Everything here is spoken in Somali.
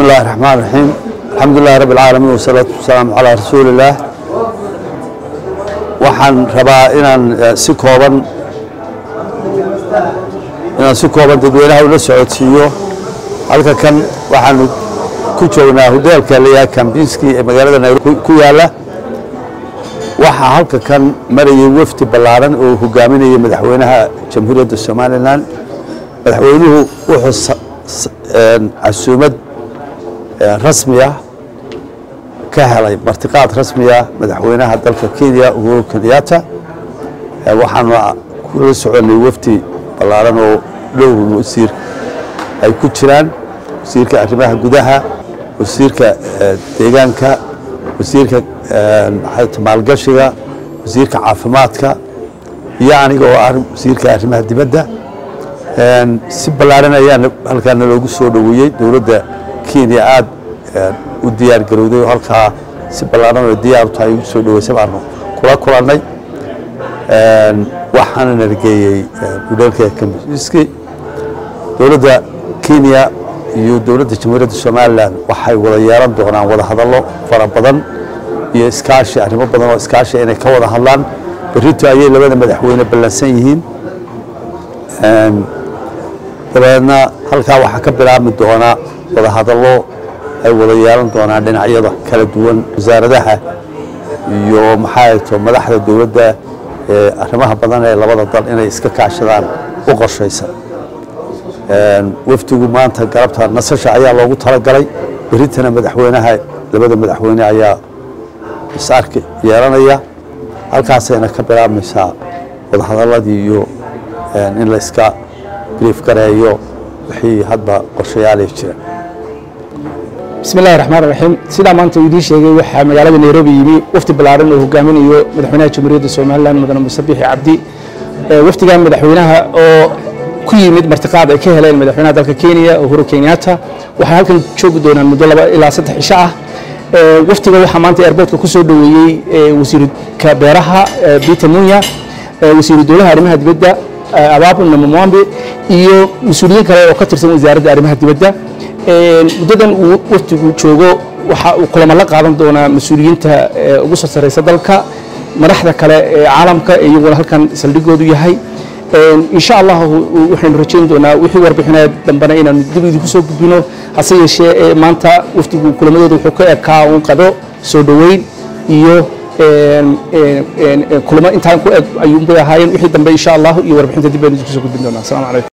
بسم الله الرحمن الرحيم، الحمد لله رب العالمين، والصلاة والسلام على رسول الله. Waxaan rabaa inaan si kooban dadweynaha ula socodsiiyo. Halka kan waxaanu ku joognaa hoteelka layaha Kempinski ee magaalada Nairobi ku yaala. Waxaa halka kan marayay wafdi ballaaran oo hogaaminayay madaxweynaha Jamhuuriyadda Somaliland. Madaxweynuhu wuxuu casuumad rasmi ah ka helay, martiqaad rasmi ah, madaxweynaha dalka Kenya, Uhuru Kenyatta. Waxaanu kula soconay wafdi ballaaran oo dhowr wasiir ay ku jiraan: wasiirka arrimaha gudaha, wasiirka deegaanka, wasiirka maalgashiga, wasiirka caafimaadka iyo aniga oo ah wasiirka arrimaha dibadda. Si ballaaran ayaa halkaana loogu soo dhoweeyey. Dowladda Kenya aad u diyaar garowday oo halkaa si ballaaran oo diyaar u tahay ugu soo dhoweysay baanu kula kulannay. Waxaana nala geeyey hoteelka Kempinski. Dowladda Kenya iyo dowladda Jamhuuriyadda Somaliland waxay wada yeelan doonaan wada hadallo fara badan iyo iskaashi, arrimo badan oo iskaashi inay ka wada hadlaan. Berrito ayay labada madaxweyne ballansan yihiin. Dabeedna halkaa waxaa ka bilaabmi doona wada hadallo ay wada yeelan doonaan dhinacyada kala duwan, wasaaradaha iyo maxaa to madaxda dowladda ee arrimaha badan ee labada dal inay iska kaashadaan u qorshaysan. Wafdigu maanta galabta nasasha ayaa loogu talagalay. Berritana madaxweynaha, labada madaxweyne ayaa is arki yeelanaya. Halkaasayna ka bilaabmaysaa wadahadalladii iyo in la iska brief gareeyo wixii hadba qorshayaalay jira. Bismi illahi raxmaan raxiim. Sidaa maanta uu idiin sheegay, waxaa magaalada Nairobi yimi wafdi ballaaran oo hogaaminayo madaxweynaha Jamhuuriyadda Somaliland, mudane Muuse Biixi Cabdi. Wafdigan madaxweynaha oo ku yimid martiqaad ay ka heleen madaxweynaha dalka Kenya, Uhuru Kenyatta, waxay halkan joogi doonaan muddo 2 ilaa 3 cisho ah. Wafdiga waxaa maanta airportka ku soo dhoweeyey wasiirka beeraha, Peter Munya, wasiiru dowlaha arrimaha dibadda, Ababu Namwamba, iyo mas-uuliyiin kale oo ka tirsan wasaaradda arrimaha dibadda. Muddadan uu wafdigu joogo waxa uu kulamo la qaadan doonaa mas-uuliyiinta ugu soo sarreysa dalka, madaxda kale ee caalamka ee iyaguna halkan saldhigoodu yahay. Insha Allah waxaynu rajayn doonaa wixii warbixineed dambena inaanu dib idinku soo gudbino. Hase yeeshee, maanta wafdigu kulamadooda wuxuu ka ekaa uun qado, soo dhoweyn iyo kulamo intaan ku eg ayuunbay ahaayeen. Wixii dambe, insha Allah, iyo warbixinta dib baynu idinku soo gudbin doonaa. Assalamu calaykum.